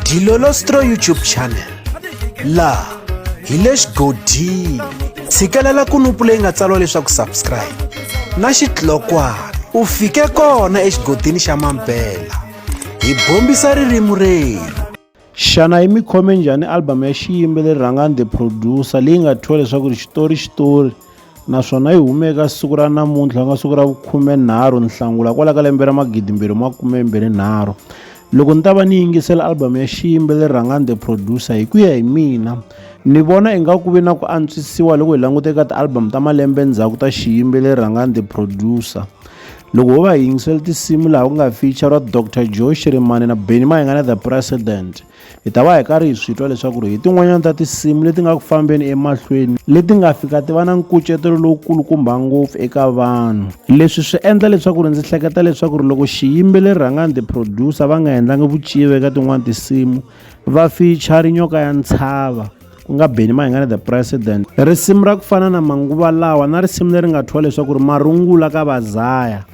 Dilolostro YouTube channel laha hi le xigodini tshikelela kunupu leyi nga tsariwa leswaku subscribe na xitlokwana u fike kona exigodini xa mampela hi bombisa ririmi rerhu. Xana yi mi khome njhani album ya xiyimbeleri Rhangani The Producer leyi nga thyiwa leswaku ri Xitori Xitori naswona yi hume eka siku ra namuntlha ku nga siku ra vukhumenharhu Nhlangula kwala ka lembe ra magidimbirhi makume mbirhi nharhu. Loko ni ta va ni yingisela album ya xiyimbeleri Rhangani The Producer hi ku ya hi mina ni vona ingaku ku ve na ku antswisiwa loko hi languta eka ti-album ta malembe ndzhaku ta xiyimbeleri Rhangani The Producer. Loko ho va hi yingisele tinsimu laha ku nga feature Doctor Joe Shirimani na Benny Mayengani The President hi ta va hi karhi hi swi twa leswaku ri hi tin'wanyana ta tinsimu leti nga ku fambeni emahlweni leti nga fika ti va na nkucetelo lowukulukumba ngopfu eka vanhu. Leswi swi endla leswaku ri ndzi hleketa leswaku ri loko xiyimbeleri Rhangani The Producer va nga endlangi vuciva eka tin'wani tinsimu va feature Nyoka ya Ntshava ku nga Benny Mayengani The President risimu ra ku fana na manguva lawa na risimu leri nga thyiwa leswaku ri marungula ka vazaya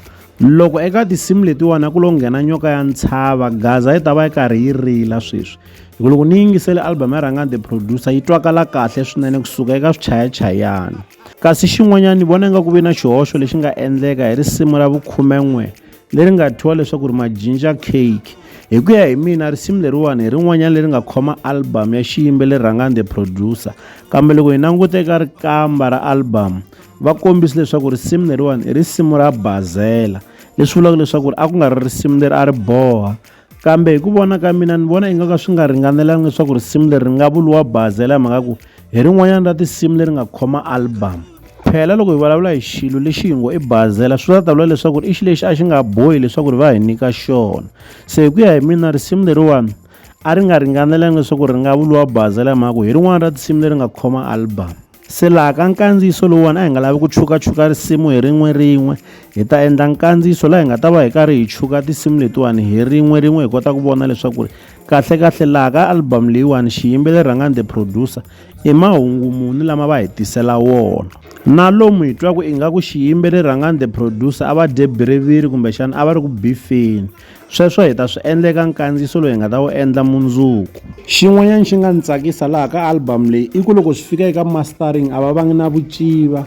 loko eka tinsimu letiwani a ku lo nghena nyoka ya ntshava gaza yi ta va yi karhi yi rila sweswi hi ku loko ni yingisele album ya Rhangani The Producer yi twakala kahle swinene kusuka eka swichayachayani kasi xin'wanyana ni vona ingaku ve na xihoxo lexi nga endleka hi risimu ra vukhumen'we leri nga thyiwa leswaku ri ma-ginger cake hi ku ya hi mina risimu leriwani hi rin'wanyana leri nga khoma album ya xiyimbeleri Rhangani The Producer kambe loko hi languta eka rikamba ra album va kombisa leswaku risimu leriwani i risimu ra bazela leswi vulaka leswaku a ku nga ri risimu leri a ri boha kambe hi ku vona ka mina ni vona ingaku swi nga ringanelanga leswaku risimu leri ri nga vuriwa bazela hi mhaka ku hi rin'wanyana ra tinsimu leri nga khoma album phela loko hi vulavula hi xilo lexi hi ngo i bazela swi ta vula leswaku i xilo lexi a xi nga bohi leswaku ri va hi nyika xona se hi ku ya hi mina risimu leriwani a ri nga ringanelanga leswaku ri nga vuriwa bazela hi mhaka ku hi rin'wana ra tinsimu leri nga khoma album. Se laha ka nkandziyiso lowuwani a hi nga lavi ku chukachuka risimu hi rin'we rin'we hi ta endla nkandziyiso laha hi nga ta va hi karhi hi chuka tinsimu letiwani hi rin'we rin'we hi kota ku vona leswaku ri kahlekahle laha ka album leyiwani xiyimbeleri Rhangani The Producer i mahungu muni lama va hi tisela wona na lomu hi twaku ingaku xiyimbeleri Rhangani The Producer a va dye biriviri kumbexana a va ri ku bifeni. Sweswo hi ta swi endla eka nkandziyiso lowu hi nga ta wu endla mundzuku. Xin'wanyana xi nga ni tsakisa laha ka album leyi i ku loko swi fika eka mastering a va vangi na vuciva.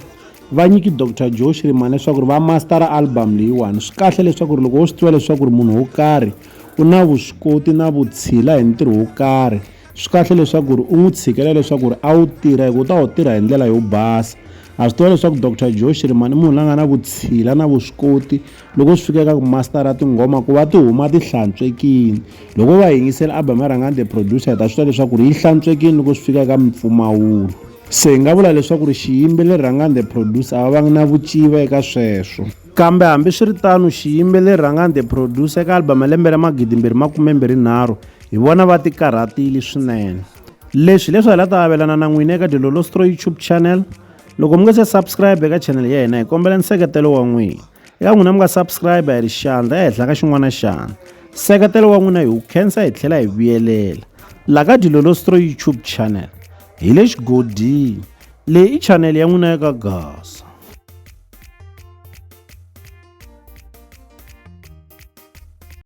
Va nyiki Doctor Joe Shirimani leswaku ri va mastara album leyiwani. Swi kahle leswaku ri loko wo swi tiva leswaku ri munhu wo karhi u na vuswikoti na vutshila hi ntirho wo karhi, Swi kahle leswaku ri u n'wi tshikela leswaku ri a wu tirha hi ku u ta wu tirha hi ndlela yo basa. Ha swi tiva leswaku Doctor Joe Shirimani i munhu la nga na vutshila na vuswikoti loko swi fika eka ku mastara tinghoma ku va ti huma ti hlantswekile. Loko va yingisela album ya Rhangani The Producer hi ta swi twa leswaku ri yi hlantswekile loko swi fika eka mimpfumawulo. Se hi nga vula leswaku ri xiyimbeleri Rhangani The Producer a va vangi na vuciva eka sweswo. Kambe hambiswiritano xiyimbeleri Rhangani The Producer eka album ya lembe ra 2023 hi vona va tikarhatile swinene. Leswi hi leswi hi la ta avelana na n'wina eka Dilolostro YouTube channel. Loko mi nga se subscribe eka channel ya hina hi kombela nseketelo wa n'wina. Eka n'wina mi nga subscribe hi ri xandla ehenhla ka xin'wana xandla. Nseketelo wa n'wina hi wu khensa hi tlhela hi vuyelela. La ka Dilolostro YouTube channel hi le xigodini. Leyi i channel ya n'wina ya ka Gaza.